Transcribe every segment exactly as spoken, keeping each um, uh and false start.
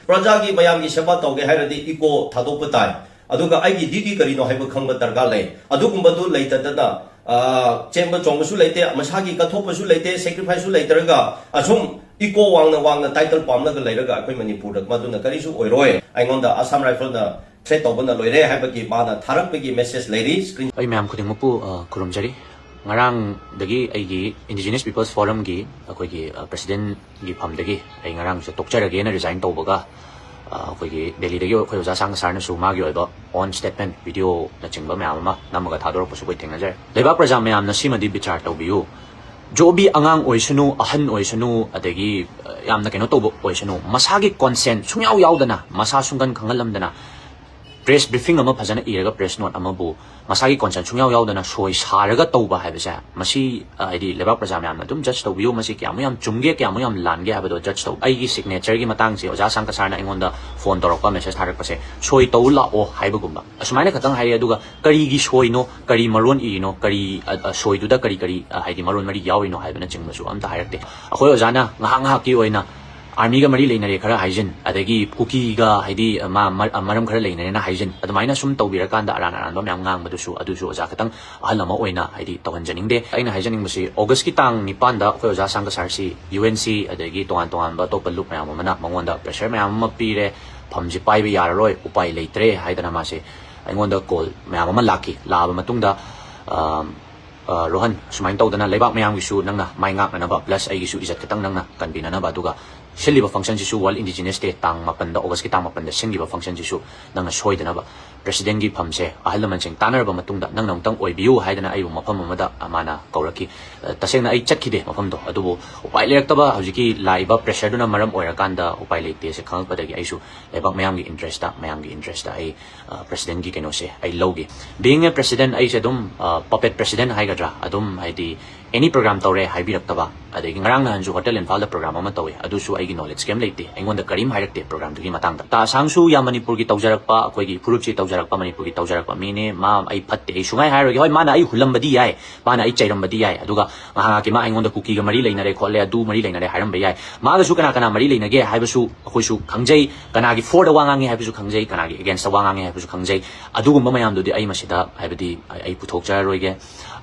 ꯄ꯭ꯔꯖꯥꯒꯤ ꯃꯌꯥꯝꯒꯤ ꯁꯦꯕꯥ ꯇꯧꯒꯦ ꯍꯥꯏꯔꯗꯤ ꯏꯒꯣ ꯊꯥꯗꯣꯛꯄ ꯇꯥꯏ꯫ ꯑꯗꯨꯒ ꯑꯩꯒꯤ ꯗ꯭ꯌꯨꯇꯤ ꯀꯔꯤꯅꯣ ꯍꯥꯏꯕ ꯈꯪꯕ ꯗꯔꯀꯥꯔ ꯂꯩ꯫ ꯑꯗꯨꯒꯨꯝꯕꯗꯨ ꯂꯩꯇꯗꯅ, ꯑ, ꯆꯦꯟꯕ ꯆꯣꯡꯕꯁꯨ ꯂꯩꯇꯦ, ꯃꯁꯥꯒꯤ ꯀꯠꯊꯣꯛꯄꯁꯨ ꯂꯩꯇꯦ, ꯁꯦꯀ꯭ꯔꯤꯐꯥꯏꯁꯁꯨ ꯂꯩꯇ꯭ꯔꯒ ꯑꯁꯨꯝ ꯏꯒꯣ ꯋꯥꯡꯅ ꯋꯥꯡꯅ ꯇꯥꯏꯇꯜ ꯄꯥꯝꯂꯒ ꯂꯩꯔꯒ ꯑꯩꯈꯣꯏ ꯃꯅꯤꯄꯨꯔꯗ ꯃꯗꯨꯅ ꯀꯔꯤꯁꯨ ꯑꯣꯏꯔꯣꯏ꯫ ꯑꯩꯉꯣꯟꯗ ꯑꯁꯥꯝ ꯔꯥꯏꯐꯜꯅ ꯊ꯭ꯔꯦꯠ ꯇꯧꯕꯅ ꯂꯣꯏꯔꯦ ꯍꯥꯏꯕꯒꯤ ꯃꯥꯅ ꯊꯥꯔꯛꯄꯒꯤ ꯃꯦꯁꯦꯖ ꯂꯩꯔꯤ꯫ ꯁ꯭ꯀ꯭ꯔꯤꯟ ꯑꯩ ꯃꯌꯥꯝ ꯈꯨꯗꯤꯡꯃꯛꯄꯨ, ꯑ, ꯈꯨꯔꯨꯝꯖꯔꯤ꯫ ꯉꯔꯥꯡꯗꯒꯤ ꯑꯩꯒꯤ Indigenous People's Forumꯒꯤ ꯑꯩꯈꯣꯏꯒꯤ, ꯑ, presidentꯒꯤ ꯐꯝꯗꯒꯤ ꯑꯩ ꯉꯔꯥꯡꯁꯦ ꯇꯣꯛꯆꯔꯒꯦꯅ resign ꯇꯧꯕꯒ, ꯑ, ꯑꯩꯈꯣꯏꯒꯤ ꯗꯦꯜꯂꯤꯗꯒꯤ ꯑꯩꯈꯣꯏ ꯑꯣꯖꯥ ꯁꯥꯡꯒ ꯁꯥꯔꯅꯁꯨ ꯃꯥꯒꯤ ꯑꯣꯏꯕ own statement, videoꯅꯆꯤꯡꯕ ꯃꯌꯥꯝ ꯑꯃ ꯅꯝꯃꯒ ꯊꯥꯗꯣꯔꯛꯄꯁꯨ ꯑꯩꯈꯣꯏ ꯊꯦꯡꯅꯖꯔꯦ꯫ ꯂꯩꯕꯥꯛ ꯄ꯭ꯔꯖꯥ ꯃꯌꯥꯝꯅ ꯁꯤꯃꯗꯤ ꯕꯤꯆꯥꯔ ꯇꯧꯕꯤꯌꯨ꯫ ꯖꯣꯕꯤ ꯑꯉꯥꯡ ꯑꯣꯏꯁꯅꯨ, ꯑꯍꯟ ꯑꯣꯏꯁꯅꯨ, ꯑꯗꯒꯤ, ꯑ, ꯌꯥꯝꯅ ꯀꯩꯅꯣ ꯇꯧꯕ ꯑꯣꯏꯁꯅꯨ, ꯃꯁꯥꯒꯤ consent ꯁꯨꯡꯌꯥꯎ ꯌꯥꯎꯗꯅ, ꯃꯁꯥ ꯁꯨꯡꯈꯟ ꯈꯪꯍꯜꯂꯝꯗꯅ, press briefing ꯑꯃ ꯐꯖꯅ ꯏꯔꯒ press note ꯑꯃꯕꯨ ꯃꯁꯥꯒꯤ consent ꯁꯨꯡꯌꯥꯎ ꯌꯥꯎꯗꯅ ꯁꯣꯏ ꯁꯥꯔꯒ ꯇꯧꯕ ꯍꯥꯏꯕꯁꯦ, ꯃꯁꯤ, ꯑ, ꯍꯥꯏꯗꯤ ꯂꯩꯕꯥꯛ ꯄ꯭ꯔꯖꯥ ꯃꯌꯥꯝꯅ ꯑꯗꯨꯝ judge ꯇꯧꯕꯤꯌꯨ, ꯃꯁꯤ ꯀꯌꯥꯃꯨꯛ ꯌꯥꯝ ꯆꯨꯝꯒꯦ, ꯀꯌꯥꯃꯨꯛ ꯌꯥꯝ ꯂꯥꯟꯒꯦ ꯍꯥꯏꯕꯗꯣ judge ꯇꯧ꯫ ꯑꯩꯒꯤ signatureꯒꯤ ꯃꯇꯥꯡꯁꯦ ꯑꯣꯖꯥ ꯁꯥꯡꯀ ꯁꯥꯔꯅ ꯑꯩꯉꯣꯟꯗ phone ꯇꯧꯔꯛꯄ, message ꯊꯥꯔꯛꯄꯁꯦ, "ꯁꯣꯏ ꯇꯧ ꯂꯥꯛꯑꯣ" ꯍꯥꯏꯕꯒꯨꯝꯕ ꯑꯁꯨꯃꯥꯏꯅ ꯈꯛꯇꯪ ꯍꯥꯏꯔꯛꯑꯦ꯫ ꯑꯗꯨꯒ ꯀꯔꯤꯒꯤ ꯁꯣꯏꯅꯣ, ꯀꯔꯤ ꯃꯔꯣꯟ ꯏꯔꯤꯅꯣ, ꯀꯔꯤ, ꯑ, ꯑ, ꯁꯣꯏꯗꯨꯗ ꯀꯔꯤ ꯀꯔꯤ, ꯑ, ꯍꯥꯏꯗꯤ ꯃꯔꯣꯟ ꯃꯔꯤ ꯌꯥꯎꯔꯤꯅꯣ ꯍꯥꯏꯕꯅꯆꯤꯡꯕꯁꯨ ꯑꯝꯇ ꯍꯥꯏꯔꯛꯇꯦ꯫ ꯑꯩꯈꯣꯏ ꯑꯣꯖꯥꯅ ꯉꯥꯏꯍꯥꯛ ꯉꯥꯏꯍꯥꯛꯀꯤ ꯑꯣꯏꯅ armyꯒ ꯃꯔꯤ ꯂꯩꯅꯔꯦ ꯈꯔ ꯍꯥꯏꯖꯤꯟ, ꯑꯗꯒꯤ ꯀꯨꯀꯤꯒ ꯍꯥꯏꯗꯤ ꯃꯥ-, ꯃ-, ꯃꯔꯝ ꯈꯔ ꯂꯩꯅꯔꯦꯅ ꯍꯥꯏꯖꯤꯟ, ꯑꯗꯨꯃꯥꯏꯅ ꯁꯨꯝ ꯇꯧꯕꯤꯔꯀꯥꯟꯗ ꯑꯔꯥꯟ ꯑꯔꯥꯟꯕ ꯃꯌꯥꯝ ꯉꯥꯡꯕꯗꯨꯁꯨ, ꯑꯗꯨꯁꯨ ꯑꯣꯖꯥ ꯈꯤꯇꯪ ꯑꯍꯜ ꯑꯃ ꯑꯣꯏꯅ ꯍꯥꯏꯗꯤ ꯇꯧꯍꯟꯖꯅꯤꯡꯗꯦ꯫ ꯑꯩꯅ ꯍꯥꯏꯖꯅꯤꯡꯕꯁꯤ, Augustꯀꯤ ꯇꯥꯡ ꯅꯤꯄꯥꯟꯗ ꯑꯩꯈꯣꯏ ꯑꯣꯖꯥ ꯁꯥꯡꯒ ꯁꯥꯔꯁꯤ UNC ꯑꯗꯒꯤ ꯇꯣꯉꯥꯟ ꯇꯣꯉꯥꯟꯕ ꯑꯇꯣꯞꯄ ꯂꯨꯞ ꯃꯌꯥꯝ ꯑꯃꯅ ꯃꯉꯣꯟꯗ pressure ꯃꯌꯥꯝ ꯑꯃ ꯄꯤꯔꯦ, ꯐꯝꯁꯤ ꯄꯥꯏꯕ ꯌꯥꯔꯔꯣꯏ, ꯎꯄꯥꯏ ꯂꯩꯇ꯭ꯔꯦ ꯍꯥꯏꯗꯅ ꯃꯥꯁꯦ ꯑꯩꯉꯣꯟꯗ call ꯃꯌꯥꯝ ꯑꯃ ꯂꯥꯛꯈꯤ꯫ ꯂꯥꯛꯑꯕ ꯃꯇꯨꯡꯗ, ꯑ, ꯑ, "ꯔꯣꯍꯟ, ꯁꯨꯃꯥꯏꯅ ꯇꯧꯗꯅ ꯂꯩꯕꯥꯛ ꯃꯌꯥꯝꯒꯤꯁꯨ ꯅꯪꯅ ꯃꯥꯏ ꯉꯥꯛꯅꯅꯕ, plus ꯑꯩꯒꯤꯁꯨ ꯏꯖꯠ ꯈꯤꯇꯪ ꯅꯪꯅ ꯀꯟꯕꯤꯅꯅꯕ, ꯑꯗꯨꯒ ꯁꯤꯜꯂꯤꯕ functionꯁꯤꯁꯨ World Indigenous Day ꯇꯥꯡ ꯃꯥꯄꯟꯗ, Augustꯀꯤ ꯇꯥꯡ ꯃꯥꯄꯟꯗ ꯁꯤꯟꯈꯤꯕ functionꯁꯤꯁꯨ ꯅꯪꯅ ꯁꯣꯏꯗꯅꯕ, presidentꯀꯤ ꯐꯝꯁꯦ ꯑꯍꯜ ꯂꯃꯟꯁꯤꯡ ꯇꯥꯟꯅꯔꯕ ꯃꯇꯨꯡꯗ ꯅꯪꯅ ꯑꯃꯨꯛꯇꯪ ꯑꯣꯏꯕꯤꯌꯨ" ꯍꯥꯏꯗꯅ ꯑꯩꯕꯨ ꯃꯐꯝ ꯑꯃꯗ ꯃꯥꯅ ꯀꯧꯔꯛꯈꯤ꯫ ꯑ, ꯇꯁꯦꯡꯅ ꯑꯩ ꯆꯠꯈꯤꯗꯦ ꯃꯐꯝꯗꯣ, ꯑꯗꯨꯕꯨ ꯎꯄꯥꯏ ꯂꯩꯔꯛꯇꯕ, ꯍꯧꯖꯤꯛꯀꯤ ꯂꯥꯛꯏꯕ pressureꯗꯨꯅ ꯃꯔꯝ ꯑꯣꯏꯔꯀꯥꯟꯗ ꯎꯄꯥꯏ ꯂꯩꯇꯦꯁꯦ ꯈꯪꯉꯛꯄꯗꯒꯤ ꯑꯩꯁꯨ ꯂꯩꯕꯥꯛ ꯃꯌꯥꯝꯒꯤ interestꯇ, ꯃꯌꯥꯝꯒꯤ interestꯇ ꯑꯩ ꯑ, presidentꯀꯤ ꯀꯩꯅꯣꯁꯦ ꯑꯩ ꯂꯧꯒꯦ꯫ Being a president, ꯑꯩꯁꯦ ꯑꯗꯨꯝ, ꯑ, puppet president ꯍꯥꯏꯒꯗ꯭ꯔꯥ, ꯑꯗꯨꯝ ꯍꯥꯏꯗꯤ any program ꯇꯧꯔꯦ ꯍꯥꯏꯕꯤꯔꯛꯇꯕ, ꯑꯗꯒꯤ ꯉꯔꯥꯡ ꯅꯍꯥꯟꯁꯨ ꯍꯣꯇꯦꯜ ꯏꯝꯐꯥꯜꯗ ꯄ꯭ꯔꯣꯒ꯭ꯔꯥꯝ ꯑꯃ ꯇꯧꯋꯦ, ꯑꯗꯨꯁꯨ ꯑꯩꯒꯤ ꯅꯣꯂꯦꯖ ꯀꯩꯝ ꯂꯩꯇꯦ, ꯑꯩꯉꯣꯟꯗ ꯀꯔꯤꯝ ꯍꯥꯏꯔꯛꯇꯦ ꯄ꯭ꯔꯣꯒ꯭ꯔꯥꯝꯗꯨꯒꯤ ꯃꯇꯥꯡꯗ꯫ ꯇꯥ ꯑꯁꯥꯡꯁꯨ ꯌꯥꯝ ꯃꯅꯤꯄꯨꯔꯒꯤ ꯇꯧꯖꯔꯛꯄ, ꯑꯩꯈꯣꯏꯒꯤ ꯐꯨꯔꯨꯞꯁꯤ ꯇꯧꯖꯔꯛꯄ, ꯃꯅꯤꯄꯨꯔꯒꯤ ꯇꯧꯖꯔꯛꯄ ꯃꯤꯅꯦ, ꯃꯥ ꯑꯩ ꯐꯠꯇꯦ, ꯑꯩ ꯁꯨꯡꯍꯥꯏ ꯍꯥꯏꯔꯣꯏꯒꯦ꯫ ꯍꯣꯏ, ꯃꯥꯅ ꯑꯩ ꯍꯨꯜꯂꯝꯕꯗꯤ ꯌꯥꯏ, ꯃꯥꯅ ꯑꯩ ꯆꯩꯔꯝꯕꯗꯤ ꯌꯥꯏ, ꯑꯗꯨꯒ ꯉꯥꯏꯍꯥꯛ ꯉꯥꯏꯍꯥꯛꯀꯤ ꯃꯥ ꯑꯩꯉꯣꯟꯗ ꯀꯨꯀꯤꯒ ꯃꯔꯤ ꯂꯩꯅꯔꯦ ꯈꯣꯠꯂꯦ, ꯑꯗꯨ ꯃꯔꯤ ꯂꯩꯅꯔꯦ ꯍꯥꯏꯔꯝꯕ ꯌꯥꯏ꯫ ꯃꯥꯒꯁꯨ ꯀꯅꯥ ꯀꯅꯥ ꯃꯔꯤ ꯂꯩꯅꯒꯦ ꯍꯥꯏꯕꯁꯨ ꯑꯩꯈꯣꯏꯁꯨ ꯈꯪꯖꯩ, ꯀꯅꯥꯒꯤ ꯐꯣꯔꯗ ꯋꯥ ꯉꯥꯡꯉꯤ ꯍꯥꯏꯕꯁꯨ ꯈꯪꯖꯩ, ꯀꯅꯥꯒꯤ ꯑꯦꯒꯦꯟꯁꯇ ꯋꯥ ꯉꯥꯡꯉꯤ ꯍꯥꯏꯕꯁꯨ ꯈꯪꯖꯩ꯫ ꯑꯗꯨꯒꯨꯝꯕ ꯃꯌꯥꯝꯗꯨꯗꯤ ꯑꯩ ꯃꯁꯤꯗ, ꯍꯥꯏꯕꯗꯤ, ꯑꯩ ꯑꯩ ꯄꯨꯊꯣꯛꯆꯔꯔꯣꯏꯒꯦ꯫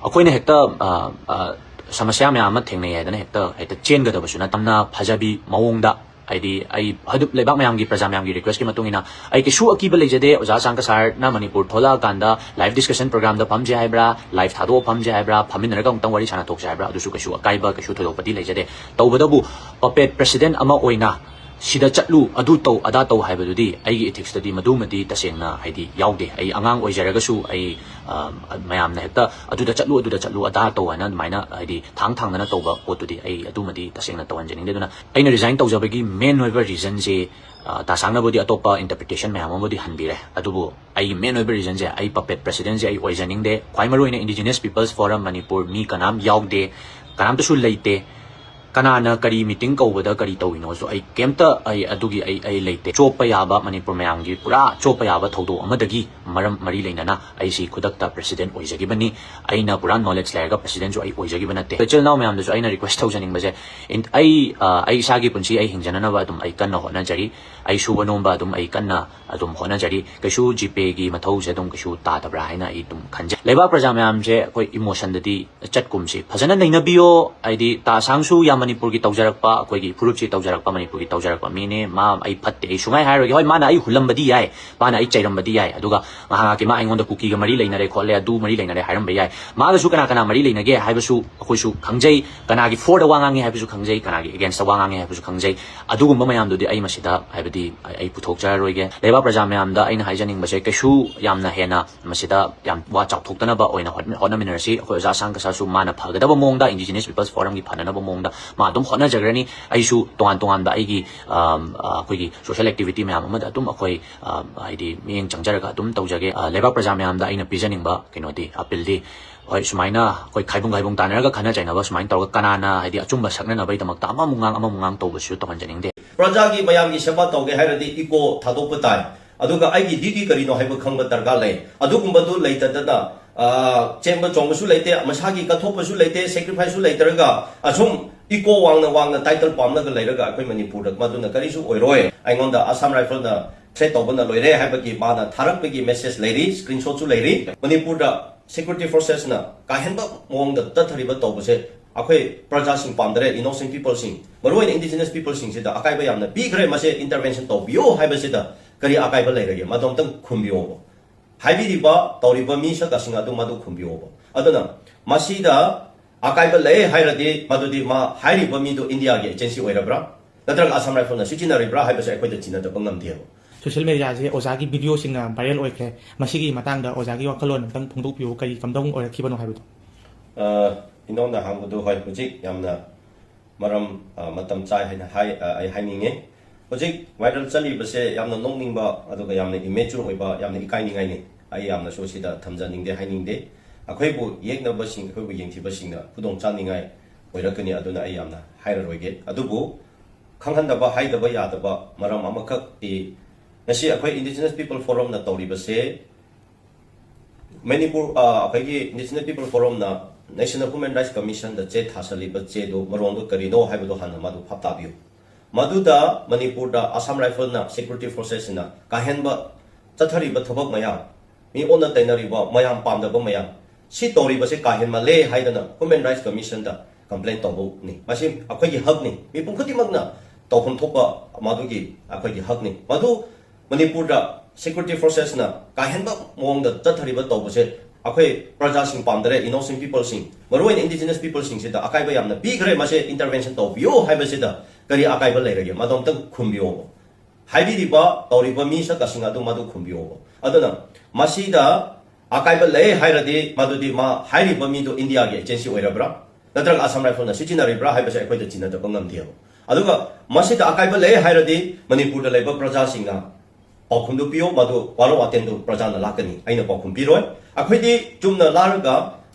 ꯑꯩꯈꯣꯏꯅ ꯍꯦꯛꯇ, ꯑ, ꯑ, ꯁꯃꯁ꯭ꯌꯥ ꯃꯌꯥꯝ ꯑꯃ ꯊꯦꯡꯅꯩ ꯍꯥꯏꯗꯅ ꯍꯦꯛꯇ, ꯍꯦꯛꯇ ꯆꯦꯟꯒꯗꯕꯁꯨ ꯅꯠꯇꯦ꯫ ꯌꯥꯝꯅ ꯐꯖꯕꯤ ꯃꯑꯣꯡꯗ, ꯍꯥꯏꯗꯤ, ꯑꯩ ꯑꯗꯨꯝ ꯂꯩꯕꯥꯛ ꯃꯌꯥꯝꯒꯤ, ꯄ꯭ꯔꯖꯥ ꯃꯌꯥꯝꯒꯤ ꯔꯤꯀ꯭ꯋꯦꯁꯀꯤ ꯃꯇꯨꯡ ꯏꯟꯅ ꯑꯩ ꯀꯩꯁꯨ ꯑꯀꯤꯕ ꯂꯩꯖꯗꯦ꯫ ꯑꯣꯖꯥ ꯑꯁꯥꯡꯀ ꯁꯥꯔꯅ ꯃꯅꯤꯄꯨꯔ ꯊꯣꯛꯂꯛꯑꯀꯥꯟꯗ ꯂꯥꯏꯐ ꯗꯤꯁꯀꯁꯟ ꯄ꯭ꯔꯣꯒ꯭ꯔꯥꯝꯗ ꯐꯝꯁꯦ ꯍꯥꯏꯕ꯭ꯔꯥ, ꯂꯥꯏꯐ ꯊꯥꯗꯣꯛꯑ ꯐꯝꯁꯦ ꯍꯥꯏꯕ꯭ꯔꯥ, ꯐꯝꯃꯤꯟꯅꯔꯒ ꯑꯃꯨꯛꯇꯪ ꯋꯥꯔꯤ ꯁꯥꯟꯅ ꯊꯣꯛꯁꯦ ꯍꯥꯏꯕ꯭ꯔꯥ, ꯑꯗꯨꯁꯨ ꯀꯩꯁꯨ ꯑꯀꯥꯏꯕ ꯀꯩꯁꯨ ꯊꯣꯏꯗꯣꯛꯄꯗꯤ ꯂꯩꯖꯗꯦ꯫ ꯇꯧꯕꯇꯕꯨ, ꯄꯄꯦꯠ ꯄ꯭ꯔꯦꯁꯤꯗꯦꯟꯠ ꯑꯃ ꯑꯣꯏꯅ ꯁꯤꯗ ꯆꯠꯂꯨ, ꯑꯗꯨ ꯇꯧ, ꯑꯗꯥ ꯇꯧ ꯍꯥꯏꯕꯗꯨꯗꯤ ꯑꯩꯒꯤ ꯏꯊꯤꯛꯁꯇꯗꯤ ꯃꯗꯨꯃꯗꯤ ꯇꯁꯦꯡꯅ, ꯍꯥꯏꯗꯤ, ꯌꯥꯎꯗꯦ꯫ ꯑꯩ ꯑꯉꯥꯡ ꯑꯣꯏꯖꯔꯒꯁꯨ ꯑꯩ, ꯑ, ꯃꯌꯥꯝꯅ ꯍꯦꯛꯇ ꯑꯗꯨꯗ ꯆꯠꯂꯨ, ꯑꯗꯨꯗ ꯆꯠꯂꯨ, ꯑꯗꯥ ꯇꯧ ꯍꯥꯏꯅ ꯑꯗꯨꯃꯥꯏꯅ, ꯍꯥꯏꯗꯤ, ꯊꯥꯡ ꯊꯥꯡꯗꯅ ꯇꯧꯕ ꯄꯣꯠꯇꯨꯗꯤ ꯑꯩ ꯑꯗꯨꯃꯗꯤ ꯇꯁꯦꯡꯅ ꯇꯧꯍꯟꯖꯅꯤꯡꯗꯦ꯫ ꯑꯗꯨꯅ ꯑꯩꯅ ꯔꯤꯖꯥꯏꯟ ꯇꯧꯖꯕꯒꯤ ꯃꯦꯟ ꯑꯣꯏꯕ ꯔꯤꯖꯟꯁꯤ, ꯑ, ꯇꯥ ꯁꯥꯡꯅꯕꯨꯗꯤ ꯑꯇꯣꯞꯄ ꯏꯟꯇꯔꯄ꯭ꯔꯤꯇꯦꯁꯟ ꯃꯌꯥꯝ ꯑꯃꯕꯨꯗꯤ ꯍꯟꯕꯤꯔꯦ, ꯑꯗꯨꯕꯨ ꯑꯩꯒꯤ ꯃꯦꯟ ꯑꯣꯏꯕ ꯔꯤꯖꯟꯁꯦ ꯑꯩ ꯄꯄꯦꯠ ꯄ꯭ꯔꯦꯁꯤꯗꯦꯟꯁꯦ ꯑꯩ ꯑꯣꯏꯖꯅꯤꯡꯗꯦ꯫ ꯈ꯭ꯋꯥꯏ ꯃꯔꯨꯑꯣꯏꯅ ꯏꯟꯗꯤꯖꯤꯅꯁ ꯄꯤꯄꯜꯁ ꯐꯣꯔꯝ ꯃꯅꯤꯄꯨꯔ ꯃꯤ ꯀꯅꯥꯝ ꯌꯥꯎꯗꯦ, ꯀꯅꯥꯝꯇꯁꯨ ꯂꯩꯇꯦ꯫ ꯀꯅꯥꯅ ꯀꯔꯤ ꯃꯤꯇꯤꯡ ꯀꯧꯕꯗ ꯀꯔꯤ ꯇꯧꯔꯤꯅꯣꯁꯨ ꯑꯩ ꯀꯩꯝꯇ, ꯑꯩ ꯑꯗꯨꯒꯤ ꯑꯩ, ꯑꯩ ꯂꯩꯇꯦ꯫ ꯆꯣꯞꯄ ꯌꯥꯕ, ꯃꯅꯤꯄꯨꯔ ꯃꯌꯥꯝꯒꯤ ꯄꯨꯔꯥ ꯆꯣꯞꯄ ꯌꯥꯕ ꯊꯧꯗꯣꯛ ꯑꯃꯗꯒꯤ ꯃꯔꯝ, ꯃꯔꯤ ꯂꯩꯅꯅ ꯑꯩꯁꯤ ꯈꯨꯗꯛꯇ ꯄ꯭ꯔꯦꯁꯤꯗꯦꯟꯠ ꯑꯣꯏꯖꯈꯤꯕꯅꯤ꯫ ꯑꯩꯅ ꯄꯨꯔꯥ ꯅꯣꯂꯦꯖ ꯂꯩꯔꯒ ꯄ꯭ꯔꯦꯁꯤꯗꯦꯟꯠꯁꯨ ꯑꯩ ꯑꯣꯏꯖꯈꯤꯕ ꯅꯠꯇꯦ꯫ ꯏꯆꯤꯜ ꯏꯅꯥꯎ ꯃꯌꯥꯝꯗꯁꯨ ꯑꯩꯅ ꯔꯤꯀ꯭ꯋꯦꯁ ꯇꯧꯖꯅꯤꯡꯕꯁꯦ, ꯏꯟ-, ꯑꯩ, ꯑ, ꯑꯩ ꯏꯁꯥꯒꯤ ꯄꯨꯟꯁꯤ ꯑꯩ ꯍꯤꯡꯖꯅꯅꯕ ꯑꯗꯨꯝ ꯑꯩ ꯀꯟꯅ ꯍꯣꯠꯅꯖꯔꯤ꯫ ꯑꯩ ꯁꯨꯕ ꯅꯣꯝꯕ ꯑꯗꯨꯝ ꯑꯩ ꯀꯟꯅ ꯑꯗꯨꯝ ꯍꯣꯠꯅꯖꯔꯤ꯫ ꯀꯩꯁꯨ ꯖꯤꯄꯦꯒꯤ ꯃꯊꯧꯁꯦ ꯑꯗꯨꯝ ꯀꯩꯁꯨ ꯇꯥꯗꯕ꯭ꯔꯥ ꯍꯥꯏꯅ ꯑꯩ ꯑꯗꯨꯝ ꯈꯟꯖꯩ꯫ ꯂꯩꯕꯥꯛ ꯄ꯭ꯔꯖꯥ ꯃꯌꯥꯝꯁꯦ ꯑꯩꯈꯣꯏ ꯏꯃꯣꯁꯟꯗꯗꯤ ꯆꯠꯀꯨꯝꯁꯤ꯫ ꯐꯖꯅ ꯅꯩꯅꯕꯤꯌꯣ꯫ ꯍꯥꯏꯗꯤ, ꯇꯥ ꯑꯁꯥꯡꯁꯨ ꯌꯥꯝ ꯃꯅꯤꯄꯨꯔꯒꯤ ꯇꯧꯖꯔꯛꯄ, ꯑꯩꯈꯣꯏꯒꯤ ꯐꯨꯔꯨꯞꯁꯤ ꯇꯧꯖꯔꯛꯄ, ꯃꯅꯤꯄꯨꯔꯒꯤ ꯇꯧꯖꯔꯛꯄ ꯃꯤꯅꯦ꯫ ꯃꯥ ꯑꯩ ꯐꯠꯇꯦ, ꯑꯩ ꯁꯨꯡꯍꯥꯏ ꯍꯥꯏꯔꯣꯏꯒꯦ꯫ ꯍꯣꯏ, ꯃꯥꯅ ꯑꯩ ꯍꯨꯜꯂꯝꯕꯗꯤ ꯌꯥꯏ, ꯃꯥꯅ ꯑꯩ ꯆꯩꯔꯝꯕꯗꯤ ꯌꯥꯏ, ꯑꯗꯨꯒ ꯉꯥꯏꯍꯥꯛ ꯉꯥꯏꯍꯥꯛꯀꯤ ꯃꯥ ꯑꯩꯉꯣꯟꯗ ꯀꯨꯀꯤꯒ ꯃꯔꯤ ꯂꯩꯅꯔꯦ ꯈꯣꯠꯂꯦ, ꯑꯗꯨ ꯃꯔꯤ ꯂꯩꯅꯔꯦ ꯍꯥꯏꯔꯝꯕ ꯌꯥꯏ꯫ ꯃꯥꯒꯁꯨ ꯀꯅꯥ ꯀꯅꯥ ꯃꯔꯤ ꯂꯩꯅꯒꯦ ꯍꯥꯏꯕꯁꯨ ꯑꯩꯈꯣꯏꯁꯨ ꯈꯪꯖꯩ, ꯀꯅꯥꯒꯤ ꯐꯣꯔꯗ ꯋꯥ ꯉꯥꯡꯉꯤ ꯍꯥꯏꯕꯁꯨ ꯈꯪꯖꯩ, ꯀꯅꯥꯒꯤ ꯑꯦꯒꯦꯟꯁꯇ ꯋꯥ ꯉꯥꯡꯉꯤ ꯍꯥꯏꯕꯁꯨ ꯈꯪꯖꯩ꯫ ꯑꯗꯨꯒꯨꯝꯕ ꯃꯌꯥꯝꯗꯨꯗꯤ ꯑꯩ ꯃꯁꯤꯗ, ꯍꯥꯏꯕꯗꯤ, ꯑꯩ ꯄꯨꯊꯣꯛꯆꯔꯔꯣꯏꯒꯦ꯫ ꯂꯩꯕꯥꯛ ꯄ꯭ꯔꯖꯥ ꯃꯌꯥꯝꯗ ꯑꯩꯅ ꯍꯥꯏꯖꯅꯤꯡꯕꯁꯦ, ꯀꯩꯁꯨ ꯌꯥꯝꯅ ꯍꯦꯟꯅ ꯃꯁꯤꯗ ꯌꯥꯝ ꯋꯥ ꯆꯥꯎꯊꯣꯛꯇꯅꯕ ꯑꯣꯏꯅ ꯍꯣꯠꯅ-, ꯍꯣꯠꯅꯃꯤꯟꯅꯔꯁꯤ꯫ ꯑꯩꯈꯣꯏ ꯑꯣꯖꯥ ꯑꯁꯥꯡ ꯀꯁꯥꯁꯨ ꯃꯥꯅ ꯐꯒꯗꯕ ꯃꯑꯣꯡꯗ, ꯏꯟꯗꯤꯖꯤꯅꯁ ꯄꯤꯄꯜꯁ ꯐꯣꯔꯝꯒꯤ ꯐꯅꯅꯕ ꯃꯑꯣꯡꯗ ꯃꯥ ꯑꯗꯨꯝ ꯍꯣꯠꯅꯖꯈ꯭ꯔꯅꯤ꯫ ꯑꯩꯁꯨ ꯇꯣꯉꯥꯟ ꯇꯣꯉꯥꯟꯕ ꯑꯩꯒꯤ, ꯑꯝ, ꯑ, ꯑꯩꯈꯣꯏꯒꯤ social activity ꯃꯌꯥꯝ ꯑꯃꯗ ꯑꯗꯨꯝ ꯑꯩꯈꯣꯏ, ꯑꯝ, ꯍꯥꯏꯗꯤ ꯃꯤꯠꯌꯦꯡ ꯆꯪꯖꯔꯒ ꯑꯗꯨꯝ ꯇꯧꯖꯒꯦ꯫ ꯑ, ꯂꯩꯕꯥꯛ ꯄ꯭ꯔꯖꯥ ꯃꯌꯥꯝꯗ ꯑꯩꯅ ꯄꯤꯖꯅꯤꯡꯕ ꯀꯩꯅꯣꯗꯤ, appealꯗꯤ, ꯍꯣꯏ, ꯁꯨꯃꯥꯏꯅ ꯑꯩꯈꯣꯏ ꯈꯥꯏꯕꯨꯡ ꯈꯥꯏꯕꯨꯡ ꯇꯥꯟꯅꯔꯒ ꯈꯟꯅ ꯆꯩꯅꯕ ꯁꯨꯃꯥꯏꯅ ꯇꯧꯔꯒ ꯀꯅꯥꯅ ꯍꯥꯏꯗꯤ ꯑꯆꯨꯝꯕ ꯁꯛꯅꯅꯕꯒꯤꯗꯃꯛꯇ ꯑꯃꯃꯨꯛ ꯉꯥꯡ ꯑꯃꯃꯨꯛ ꯉꯥꯡ ꯇꯧꯕꯁꯨ ꯇꯧꯍꯟꯖꯅꯤꯡꯗꯦ꯫ ꯄ꯭ꯔꯖꯥꯒꯤ ꯃꯌꯥꯝꯒꯤ ꯁꯦꯕꯥ ꯇꯧꯒꯦ ꯍꯥꯏꯔꯗꯤ ego ꯊꯥꯗꯣꯛꯄ ꯇꯥꯏ꯫ ꯑꯗꯨꯒ ꯑꯩꯒꯤ duty ꯀꯔꯤꯅꯣ ꯍꯥꯏꯕ ꯈꯪꯕ ꯗꯔꯀꯥꯔ ꯂꯩ꯫ ꯑꯗꯨꯒꯨꯝꯕꯗꯨ ꯂꯩꯇꯗꯅ, ꯑ, ꯆꯦꯟꯕ ꯆꯣꯡꯕꯁꯨ ꯂꯩꯇꯦ, ꯃꯁꯥꯒꯤ ꯀꯠꯊꯣꯛꯄꯁꯨ ꯂꯩꯇꯦ, sacrificeꯁꯨ ꯂꯩꯇ꯭ꯔꯒ ꯑꯁꯨꯝ ego ꯋꯥꯡꯅ ꯋꯥꯡꯅ title ꯄꯥꯝꯂꯒ ꯂꯩꯔꯒ ꯑꯩꯈꯣꯏ ꯃꯅꯤꯄꯨꯔꯗ ꯃꯗꯨꯅ ꯀꯔꯤꯁꯨ ꯑꯣꯏꯔꯣꯏ꯫ ꯑꯩꯉꯣꯟꯗ Assam Riflesꯅ threat ꯇꯧꯕꯅ ꯂꯣꯏꯔꯦ ꯍꯥꯏꯕꯒꯤ ꯃꯥꯅ ꯊꯥꯔꯛꯄꯒꯤ message ꯂꯩꯔꯤ, screenshotꯁꯨ ꯂꯩꯔꯤ꯫ ꯃꯅꯤꯄꯨꯔꯗ security forcesꯅ ꯀꯥꯍꯦꯟꯕ ꯃꯑꯣꯡꯗ ꯆꯠꯊꯔꯤꯕ ꯇꯧꯕꯁꯦ ꯑꯩꯈꯣꯏ ꯄ꯭ꯔꯖꯥꯁꯤꯡ ꯄꯥꯝꯗꯔꯦ, innocent peopleꯁꯤꯡ, ꯃꯔꯨꯑꯣꯏꯅ indigenous peopleꯁꯤꯡꯁꯤꯗ ꯑꯀꯥꯏꯕ ꯌꯥꯝꯅ ꯄꯤꯈ꯭ꯔꯦ꯫ ꯃꯁꯦ intervention ꯇꯧꯕꯤꯌꯨ ꯍꯥꯏꯕꯁꯤꯗ ꯀꯔꯤ ꯑꯀꯥꯏꯕ ꯂꯩꯔꯒꯦ? ꯃꯗꯨ ꯑꯝꯇꯪ ꯈꯨꯝꯕꯤꯌꯣꯕ꯫ ꯍꯥꯏꯕꯤꯔꯤꯕ, ꯇꯧꯔꯤꯕ ꯃꯤ ꯁꯛ ꯑꯁꯤꯡ ꯑꯗꯨ ꯃꯗꯨ ꯈꯨꯝꯕꯤꯌꯣꯕ꯫ ꯑꯗꯨꯅ ꯃꯁꯤꯗ ꯑꯀꯥꯏꯕ ꯂꯩ ꯍꯥꯏꯔꯗꯤ ꯃꯗꯨꯗꯤ ꯃꯥ ꯍꯥꯏꯔꯤꯕ ꯃꯤꯗꯨ Indiaꯒꯤ agency ꯑꯣꯏꯔꯕ꯭ꯔꯥ? ꯅꯠꯇ꯭ꯔꯒ Assam Riflesꯅ ꯁꯤꯖꯤꯟꯅꯔꯤꯕ꯭ꯔꯥ ꯍꯥꯏꯕꯁꯦ ꯑꯩꯈꯣꯏꯗ ꯆꯤꯡꯅꯗꯕ ꯉꯝꯗꯦꯕ꯫ Social mediaꯁꯦ ꯑꯣꯖꯥꯒꯤ videoꯁꯤꯡꯅ viral ꯑꯣꯏꯈ꯭ꯔꯦ꯫ ꯃꯁꯤꯒꯤ ꯃꯇꯥꯡꯗ ꯑꯣꯖꯥꯒꯤ ꯋꯥꯈꯜꯂꯣꯟ ꯑꯝꯇꯪ ꯐꯣꯡꯗꯣꯛꯄꯤꯌꯨ, ꯀꯔꯤ ꯀꯝꯗꯧꯅ ꯑꯣꯏꯔꯛꯈꯤꯕꯅꯣ ꯍꯥꯏꯕꯗꯣ꯫ ꯑ, ꯏꯅꯥꯎꯅ ꯍꯪꯕꯗꯨ, ꯍꯣꯏ, ꯍꯧꯖꯤꯛ ꯌꯥꯝꯅ ꯃꯔꯝ, ꯑ, ꯃꯇꯝ ꯆꯥꯏ ꯍꯥꯏꯅ ꯍꯥꯏ-, ꯑ, ꯑꯩ ꯍꯥꯏꯅꯤꯡꯉꯤ꯫ ꯍꯧꯖꯤꯛ viral ꯆꯠꯂꯤꯕꯁꯦ ꯌꯥꯝꯅ ꯅꯣꯛꯅꯤꯡꯕ, ꯑꯗꯨꯒ ꯌꯥꯝꯅ immature ꯑꯣꯏꯕ, ꯌꯥꯝꯅ ꯏꯀꯥꯏꯅꯤꯡꯉꯥꯏꯅꯤ꯫ ꯑꯩ ꯌꯥꯝꯅꯁꯨ ꯁꯤꯗ ꯊꯝꯖꯅꯤꯡꯗꯦ, ꯍꯥꯏꯅꯤꯡꯗꯦ꯫ ꯑꯩꯈꯣꯏꯕꯨ ꯌꯦꯛꯅꯕꯁꯤꯡ, ꯑꯩꯈꯣꯏꯕꯨ ꯌꯦꯡꯊꯤꯕꯁꯤꯡꯅ ꯈꯨꯗꯣꯡ ꯆꯥꯅꯤꯡꯉꯥꯏ ꯑꯣꯏꯔꯛꯀꯅꯤ, ꯑꯗꯨꯅ ꯑꯩ ꯌꯥꯝꯅ ꯍꯥꯏꯔꯔꯣꯏꯒꯦ꯫ ꯑꯗꯨꯕꯨ ꯈꯪꯍꯟꯗꯕ, ꯍꯥꯏꯗꯕ ꯌꯥꯗꯕ ꯃꯔꯝ ꯑꯃꯈꯛꯇꯤ, ꯉꯁꯤ ꯑꯩꯈꯣꯏ Indigenous People Forumꯅ ꯇꯧꯔꯤꯕꯁꯦ, ꯃꯅꯤꯄꯨꯔ, ꯑ, ꯑꯩꯈꯣꯏꯒꯤ Indigenous People Forumꯅ National Human Rights Commissionꯗ ꯆꯦ ꯊꯥꯁꯜꯂꯤꯕ ꯆꯦꯗꯨ ꯃꯔꯣꯟꯗꯨ ꯀꯔꯤꯅꯣ ꯍꯥꯏꯕꯗꯨ ꯍꯥꯟꯅ ꯃꯗꯨ ꯚꯥꯞ ꯇꯥꯕꯤꯌꯨ꯫ ꯃꯗꯨꯗ ꯃꯅꯤꯄꯨꯔꯗ Assam Riflesꯅ security forcesꯅ ꯀꯥꯍꯦꯟꯕ ꯆꯠꯊꯔꯤꯕ ꯊꯕꯛ ꯃꯌꯥꯝ, ꯃꯤ ꯑꯣꯟꯅ ꯇꯩꯅꯔꯤꯕ ꯃꯌꯥꯝ, ꯄꯥꯝꯗꯕ ꯃꯌꯥꯝ, ꯁꯤ ꯇꯧꯔꯤꯕꯁꯦ ꯀꯥꯍꯦꯟꯃꯜꯂꯦ ꯍꯥꯏꯗꯅ Human Rights Commissionꯗ complain ꯇꯧꯕꯅꯤ꯫ ꯃꯁꯤ ꯑꯩꯈꯣꯏꯒꯤ ꯍꯛꯅꯤ, ꯃꯤꯄꯨꯝ ꯈꯨꯗꯤꯡꯃꯛꯅ ꯇꯧꯐꯝ ꯊꯣꯛꯄ ꯃꯗꯨꯒꯤ ꯑꯩꯈꯣꯏꯒꯤ ꯍꯛꯅꯤ꯫ ꯃꯗꯨ ꯃꯅꯤꯄꯨꯔꯗ security forcesꯅ ꯀꯥꯍꯦꯟꯕ ꯃꯑꯣꯡꯗ ꯆꯠꯊꯔꯤꯕ ꯇꯧꯕꯁꯦ ꯑꯩꯈꯣꯏ ꯄ꯭ꯔꯖꯥꯁꯤꯡ ꯄꯥꯝꯗꯔꯦ, innocent peopleꯁꯤꯡ, ꯃꯔꯨꯑꯣꯏꯅ indigenous peopleꯁꯤꯡꯁꯤꯗ ꯑꯀꯥꯏꯕ ꯌꯥꯝꯅ ꯄꯤꯈ꯭ꯔꯦ꯫ ꯃꯁꯦ intervention ꯇꯧꯕꯤꯌꯨ ꯍꯥꯏꯕꯁꯤꯗ ꯀꯔꯤ ꯑꯀꯥꯏꯕ ꯂꯩꯔꯒꯦ? ꯃꯗꯨ ꯑꯝꯇꯪ ꯈꯨꯝꯕꯤꯌꯣꯕ꯫ ꯍꯥꯏꯕꯤꯔꯤꯕ ꯇꯧꯔꯤꯕ ꯃꯤ ꯁꯛ ꯑꯁꯤꯡ ꯑꯗꯨ ꯃꯗꯨ ꯈꯨꯝꯕꯤꯌꯣꯕ꯫ ꯑꯗꯨꯅ ꯃꯁꯤꯗ ꯑꯀꯥꯏꯕ ꯂꯩ ꯍꯥꯏꯔꯗꯤ ꯃꯗꯨꯗꯤ ꯃꯥ ꯍꯥꯏꯔꯤꯕ ꯃꯤꯗꯨ Indiaꯒꯤ agency ꯑꯣꯏꯔꯕ꯭ꯔꯥ? ꯅꯠꯇ꯭ꯔꯒ Assam Rifle ꯅ ꯁꯤꯖꯤꯟꯅꯔꯤꯕ꯭ꯔꯥ ꯍꯥꯏꯕꯁꯦ ꯑꯩꯈꯣꯏꯗ ꯆꯤꯡꯅꯗꯕ ꯉꯝꯗꯦꯕ꯫ ꯑꯗꯨꯒ ꯃꯁꯤꯗ ꯑꯀꯥꯏꯕ ꯂꯩ ꯍꯥꯏꯔꯗꯤ ꯃꯅꯤꯄꯨꯔꯗ ꯂꯩꯕ ꯄ꯭ꯔꯖꯥꯁꯤꯡꯅ ꯄꯥꯎꯈꯨꯝꯗꯨ ꯄꯤꯌꯣ, ꯃꯗꯨ ꯋꯥꯔꯧ ꯋꯥꯇꯦꯟꯗꯨ ꯄ꯭ꯔꯖꯥꯅ ꯂꯥꯛꯀꯅꯤ, ꯑꯩꯅ ꯄꯥꯎꯈꯨꯝ ꯄꯤꯔꯣꯏ꯫ ꯑꯩꯈꯣꯏꯗꯤ ꯆꯨꯝꯅ ꯂꯥꯛꯂꯒ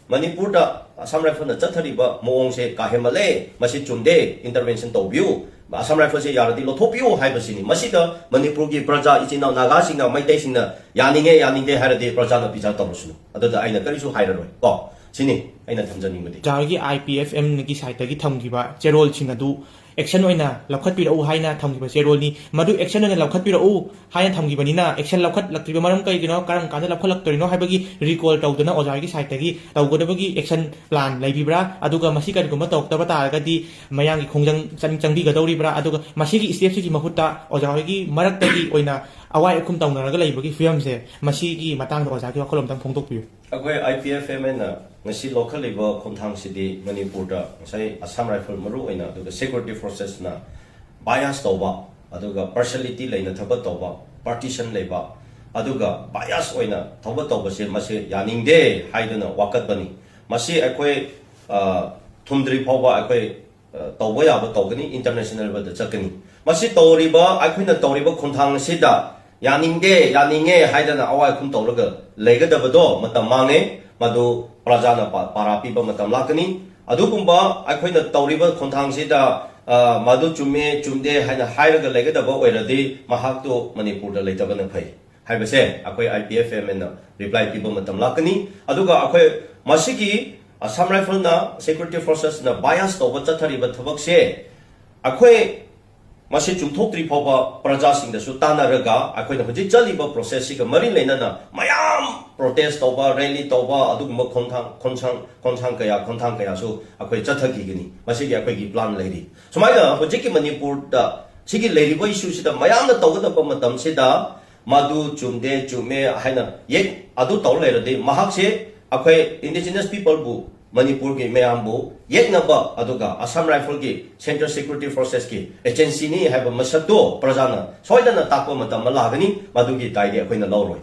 ꯃꯅꯤꯄꯨꯔꯗ Assam Rifle ꯅ ꯆꯠꯊꯔꯤꯕ ꯃꯑꯣꯡꯁꯦ ꯀꯥ ꯍꯦꯟꯃꯜꯂꯦ, ꯃꯁꯤ ꯆꯨꯝꯗꯦ, intervention ꯇꯧꯕꯤꯌꯨ, Assam Rifle ꯁꯦ ꯌꯥꯔꯗꯤ ꯂꯧꯊꯣꯛꯄꯤꯌꯨ ꯍꯥꯏꯕꯁꯤꯅꯤ꯫ ꯃꯁꯤꯗ ꯃꯅꯤꯄꯨꯔꯒꯤ ꯄ꯭ꯔꯖꯥ, ꯏꯆꯤꯟ ꯏꯅꯥꯎ ꯅꯥꯒꯥꯁꯤꯡꯅ, ꯃꯩꯇꯩꯁꯤꯡꯅ ꯌꯥꯅꯤꯡꯉꯦ ꯌꯥꯅꯤꯡꯗꯦ ꯍꯥꯏꯔꯗꯤ ꯄ꯭ꯔꯖꯥꯅ ꯕꯤꯆꯥꯔ ꯇꯧꯔꯁꯅꯨ, ꯑꯗꯨꯗ ꯑꯩꯅ ꯀꯔꯤꯁꯨ ꯍꯥꯏꯔꯔꯣꯏ ꯀꯣ꯫ ꯁꯤꯅꯤ ꯑꯩꯅ ꯊꯝꯖꯅꯤꯡꯕꯗꯤ꯫ ꯑꯣꯖꯥꯒꯤ I P F M ꯒꯤ side ꯇꯒꯤ ꯊꯝꯈꯤꯕ ꯆꯦꯔꯣꯜꯁꯤꯡ ꯑꯗꯨ action ꯑꯣꯏꯅ ꯂꯧꯈꯠꯄꯤꯔꯛꯎ ꯍꯥꯏꯅ ꯊꯝꯈꯤꯕ ꯆꯦꯔꯣꯜꯅꯤ꯫ ꯃꯗꯨ action ꯑꯣꯏꯅ ꯂꯧꯈꯠꯄꯤꯔꯛꯎ ꯍꯥꯏꯅ ꯊꯝꯈꯤꯕꯅꯤꯅ, action ꯂꯧꯈꯠꯂꯛꯇ꯭ꯔꯤꯕ ꯃꯔꯝ ꯀꯔꯤꯒꯤꯅꯣ, ꯀꯔꯝ ꯀꯥꯟꯗ ꯂꯧꯈꯠꯂꯛꯇꯣꯏꯅꯣ ꯍꯥꯏꯕꯒꯤ recall ꯇꯧꯗꯨꯅ ꯑꯣꯖꯥꯒꯤ side ꯇꯒꯤ ꯇꯧꯒꯗꯕꯒꯤ action plan ꯂꯩꯕꯤꯕ꯭ꯔꯥ? ꯑꯗꯨꯒ ꯃꯁꯤ ꯀꯔꯤꯒꯨꯝꯕ ꯇꯧꯔꯛꯇꯕ ꯇꯥꯔꯒꯗꯤ ꯃꯌꯥꯡꯒꯤ ꯈꯣꯡꯖꯪ ꯆꯪ-, ꯆꯪꯕꯤꯒꯗꯧꯔꯤꯕ꯭ꯔꯥ? ꯑꯗꯨꯒ ꯃꯁꯤꯒꯤ step ꯁꯤꯒꯤ ꯃꯍꯨꯠꯇ ꯑꯣꯖꯥ ꯍꯣꯏꯒꯤ ꯃꯔꯛꯇꯒꯤ ꯑꯣꯏꯅ ꯑꯋꯥꯏ ꯑꯈꯨꯝ ꯇꯧꯅꯔꯒ ꯂꯩꯕꯒꯤ ꯐꯤꯕꯝꯁꯦ, ꯃꯁꯤꯒꯤ ꯃꯇꯥꯡꯗ ꯑꯣꯖꯥꯒꯤ ꯋꯥꯈꯜꯂꯣꯟ ꯑꯝꯇꯪ ꯐꯣꯡꯗꯣꯛꯄꯤꯌꯨ꯫ ꯑꯩꯈꯣꯏ I P F M ꯅ ꯉꯁꯤ ꯂꯧꯈꯠꯂꯤꯕ ꯈꯣꯡꯊꯥꯡꯁꯤꯗꯤ ꯃꯅꯤꯄꯨꯔꯗ ꯉꯁꯥꯏ Assam Rifle ꯃꯔꯨ ꯑꯣꯏꯅ, ꯑꯗꯨꯒ security forces ꯅ bias ꯇꯧꯕ, ꯑꯗꯨꯒ partiality ꯂꯩꯅ ꯊꯕꯛ ꯇꯧꯕ, partition ꯂꯩꯕ, ꯑꯗꯨꯒ bias ꯑꯣꯏꯅ ꯊꯕꯛ ꯇꯧꯕꯁꯦ, ꯃꯁꯤ ꯌꯥꯅꯤꯡꯗꯦ ꯍꯥꯏꯗꯨꯅ ꯋꯥꯀꯠꯄꯅꯤ꯫ ꯃꯁꯤ ꯑꯩꯈꯣꯏ, ꯑ, ꯊꯨꯝꯗ꯭ꯔꯤ ꯐꯥꯎꯕ ꯑꯩꯈꯣꯏ, ꯑ, ꯇꯧꯕ ꯌꯥꯕ ꯇꯧꯒꯅꯤ, international level ꯗ ꯆꯠꯀꯅꯤ꯫ ꯃꯁꯤ ꯇꯧꯔꯤꯕ, ꯑꯩꯈꯣꯏꯅ ꯇꯧꯔꯤꯕ ꯈꯣꯡꯊꯥꯡ ꯑꯁꯤꯗ ꯌꯥꯅꯤꯡꯗꯦ, ꯌꯥꯅꯤꯡꯉꯦ ꯍꯥꯏꯗꯅ ꯑꯋꯥꯏ ꯑꯈꯨꯝ ꯇꯧꯔꯒ ꯂꯩꯒꯗꯕꯗꯣ ꯃꯇꯝ ꯃꯥꯡꯉꯦ꯫ ꯃꯗꯨ ꯄ꯭ꯔꯖꯥꯅ ꯄꯥ-, ꯄꯥꯔꯥ ꯄꯤꯕ ꯃꯇꯝ ꯂꯥꯛꯀꯅꯤ꯫ ꯑꯗꯨꯒꯨꯝꯕ ꯑꯩꯈꯣꯏꯅ ꯇꯧꯔꯤꯕ ꯈꯣꯡꯊꯥꯡꯁꯤꯗ, ꯑ, ꯃꯗꯨ ꯆꯨꯝꯃꯦ, ꯆꯨꯝꯗꯦ ꯍꯥꯏꯅ ꯍꯥꯏꯔꯒ ꯂꯩꯒꯗꯕ ꯑꯣꯏꯔꯗꯤ ꯃꯍꯥꯛꯇꯨ ꯃꯅꯤꯄꯨꯔꯗ ꯂꯩꯇꯕꯅ ꯐꯩ ꯍꯥꯏꯕꯁꯦ ꯑꯩꯈꯣꯏ I P F M ꯅ reply ꯄꯤꯕ ꯃꯇꯝ ꯂꯥꯛꯀꯅꯤ꯫ ꯑꯗꯨꯒ ꯑꯩꯈꯣꯏ ꯃꯁꯤꯒꯤ Assam Rifle ꯅ, security forces ꯅ bias ꯇꯧꯕ ꯆꯠꯊꯔꯤꯕ ꯊꯕꯛꯁꯦ ꯑꯩꯈꯣꯏ ꯃꯁꯤ ꯆꯨꯝꯊꯣꯛꯇ꯭ꯔꯤ ꯐꯥꯎꯕ ꯄ꯭ꯔꯖꯥꯁꯤꯡꯗꯁꯨ ꯇꯥꯟꯅꯔꯒ ꯑꯩꯈꯣꯏꯅ ꯍꯧꯖꯤꯛ ꯆꯠꯂꯤꯕ process ꯁꯤꯒ ꯃꯔꯤ ꯂꯩꯅꯅ ꯃꯌꯥꯝ protest ꯇꯧꯕ, rally ꯇꯧꯕ, ꯑꯗꯨꯒꯨꯝꯕ ꯈꯣꯡꯊꯥꯡ, ꯈꯣꯡꯁꯥꯡ, ꯈꯣꯡꯁꯥꯡ ꯀꯌꯥ, ꯈꯣꯡꯊꯥꯡ ꯀꯌꯥꯁꯨ ꯑꯩꯈꯣꯏ ꯆꯠꯊꯈꯤꯒꯅꯤ꯫ ꯃꯁꯤꯒꯤ ꯑꯩꯈꯣꯏꯒꯤ plan ꯂꯩꯔꯤ꯫ ꯁꯨꯃꯥꯏꯅ ꯍꯧꯖꯤꯛꯀꯤ ꯃꯅꯤꯄꯨꯔꯗ ꯁꯤꯒꯤ ꯂꯩꯔꯤꯕ issue ꯁꯤꯗ ꯃꯌꯥꯝꯅ ꯇꯧꯒꯗꯕ ꯃꯇꯝꯁꯤꯗ ꯃꯗꯨ ꯆꯨꯝꯗꯦ, ꯆꯨꯝꯃꯦ ꯍꯥꯏꯅ ꯌꯦꯠ ꯑꯗꯨ ꯇꯧ ꯂꯩꯔꯗꯤ ꯃꯍꯥꯛꯁꯦ ꯑꯩꯈꯣꯏ indigenous people ꯕꯨ, ꯃꯅꯤꯄꯨꯔꯒꯤ ꯃꯌꯥꯝꯕꯨ ꯌꯦꯠꯅꯕ, ꯑꯗꯨꯒ Assam Rifle ꯒꯤ Central Security Forces ꯀꯤ agency ꯅꯤ ꯍꯥꯏꯕ ꯃꯁꯛꯇꯣ ꯄ꯭ꯔꯖꯥꯅ ꯁꯣꯏꯗꯅ ꯇꯥꯛꯄ ꯃꯇꯝ ꯑꯃ ꯂꯥꯛꯀꯅꯤ꯫ ꯃꯗꯨꯒꯤ ꯗꯥꯏꯗꯤ ꯑꯩꯈꯣꯏꯅ ꯂꯧꯔꯣꯏ꯫